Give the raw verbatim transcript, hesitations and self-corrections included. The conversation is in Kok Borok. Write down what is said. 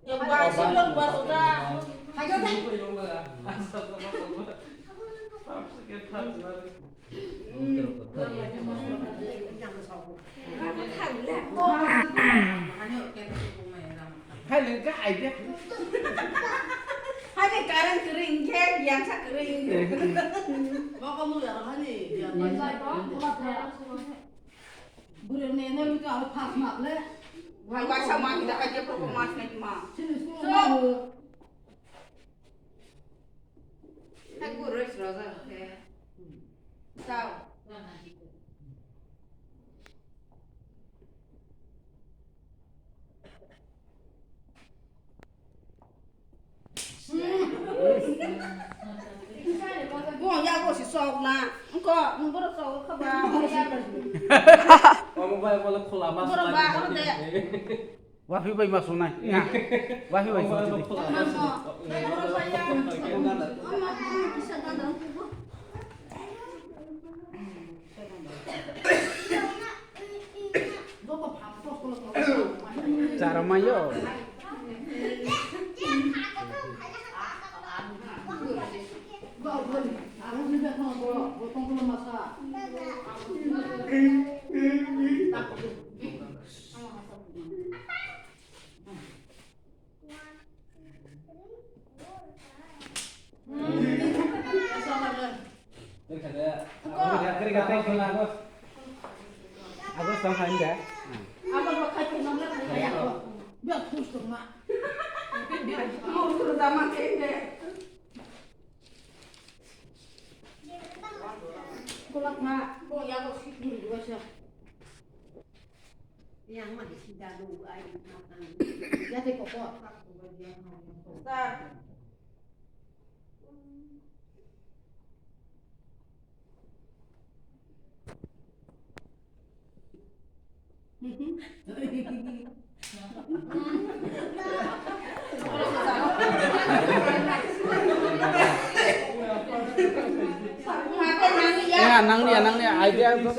Hai le ga ai de. Hai le karang kering ke yang sa kering. Baka mu ya hani. Buru ne ne lu ka pas mak le. Hai wa sa ma kita aja performance ne ma. Sini sini. Hai guru sroja ke. Sao. Bo ya bo si sok na. Ko nung boro sok kha ba. Omo bai bole khola mas. Boro ba oro de. Wafi bai ma sunai. Wafi bai sunai. Chara mayo. Agus tong khan da. Kulak ma, bo ya ko sik buru dua sa. Yang ma di sida lu ai ma tang. Ya te koko. Sa. Ya, nang dia, nang dia, idea tu.